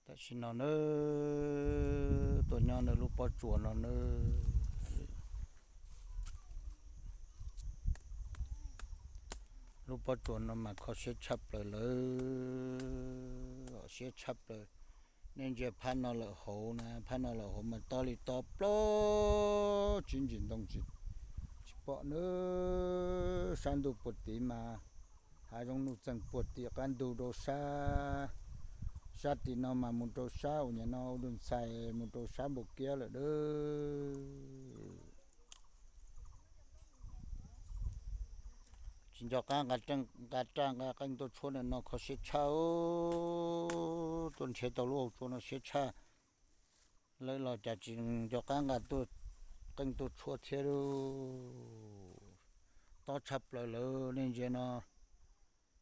Tam sim no nawb, tuaj nyob nws lub pob tsuas no nawb. Lub pob tsuas no mas kho siab tshaj plaws lawm, siab tshaj plaws. Nej ntsia phab no lawm hauv na, phab no lawm hauv mas tob li tob plaub tsib ntsis ntoo tsis pom nawb. Sab ntug puag tid mas hav zoov nuj txeeg puag tim qab ntug rau sab, sab tim no mas mus rau sab uas nyam no ua dua ntxhais mus rau sab npau kiab lawm dawb. Tsis nco qab nqa raj nqa qeej tuaj tshuab ntawm no kho siab tshaj, tuaj nrhiav tau lub hauv tsua no siab tshaj. Lawv los cas tsis nco qab nqa qeej tuaj tshuab thiab lauj. Tob tshaj plaws lawm, nej ntsia no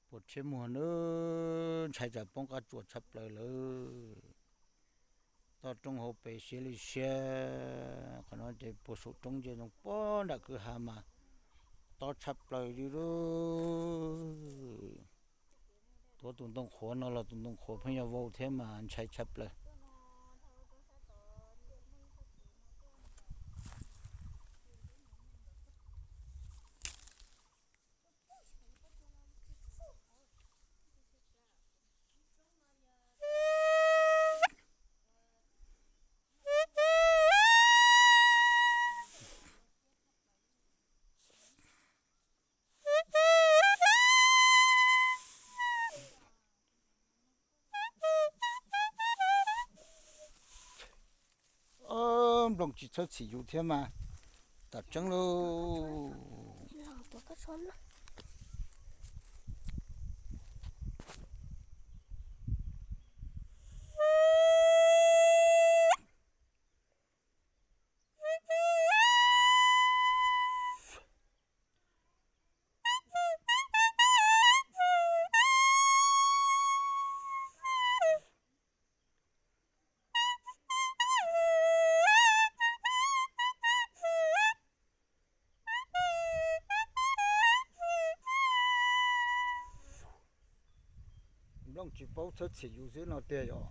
puas rhiab muag nawb, ntshai tsam poob qab tsuas tshaj plaws lawm. Toj roob hauv pes siab li siab, qhov no ces puag saum roob ntsia ntsoov pob nram kwj ha mas tob tshaj plaws li lauj. Tuav tus ntoo qhuav no los tus ntoo qhuav pheej yuav vau thiab mas ntshai tshaj plaws. Nplooj tsis txhawb txhim yus thiab mas, tam tseeb lauj. Nplooj tsis paub txhawb txhim yus xwb no tiag yom.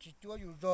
tsis cuab yus zog.